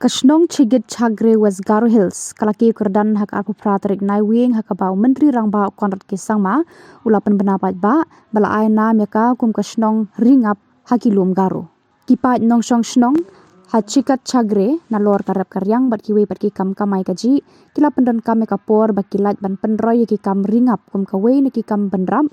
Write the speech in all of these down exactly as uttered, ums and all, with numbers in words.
Ka shnong Chigit Chagre, West Garo Hills, ka la kiew kyrdan ha ka arphew phra tarik Naiwieng, ha kaba u Myntri Rangbah Conrad K Sangma u la pynbna paidbah ba la ai nam ïa ka kum ka shnong ri ngap ha ki lum Garo. Ki paid nongshong shnong ha Chigit Chagre, nalor ka rep ka riang bad kiwei pat ki kam kamai kajih, ki la pyndonkam ïa ka por ba ki lait ban pynroi ïa ki kam ri ngap kum kawei na ki kam bynrap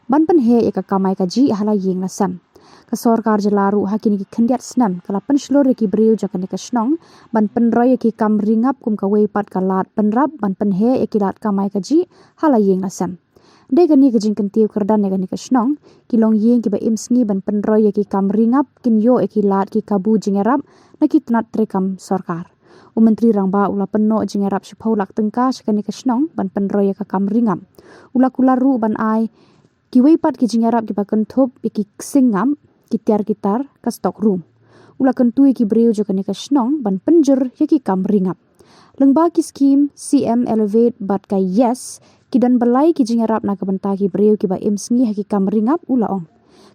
ban pynheh ïa ka kamai kajih ha la ïing la sem. Ka sorkar jylla ruh ha kine ki khyndiat snem ka la pynshlur ïa ki briew jong kane ka shnong ban pynroi ïa ki kam ri ngap kum kawei pat ka lad bynrap ban pynheh ïa ki lad kamai kajih ha la ïing la sem. Dei kane ka jingkyntiew kyrdan ïa kane ka shnong, ki longïing kiba im sngi ban pynroi ïa ki kam ri ngap kin ïoh ïa ki lad ki kabu jingïarap na ki tnat treikam sorkar. U Myntri Rangbah u la pynnoh jingïarap shiphew lak tyngka sha kane ka shnong ban pynroi ïa ka kam ri ngap. U la kular ruh ban ai kiwei pat ki jingïarap kiba kynthup ïa ki ksing ngap, ki tiar ki tar, ka stock room. U la kyntu ïa ki briew jong kane ka shnong ban pynjur ïa ki kam ri ngap. Lyngba ki skhim C M Elevate bad ka YESS, ki don ba lai ki jingïarap na ka bynta ki briew kiba im sngi ha ki kam ri ngap, u la ong.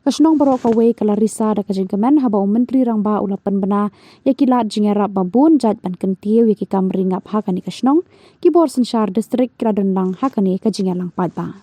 Ka shnong baroh kawei ka la risa da ka jingkmen haba u Myntri Rangbah u la pynbna ïa ki lad jingïarap ba bun jait ban kyntiew ïa ki kam ri ngap ha kane ka shnong. Ki bor synshar district ki la don lang ha kane ka jingïalang paidbah.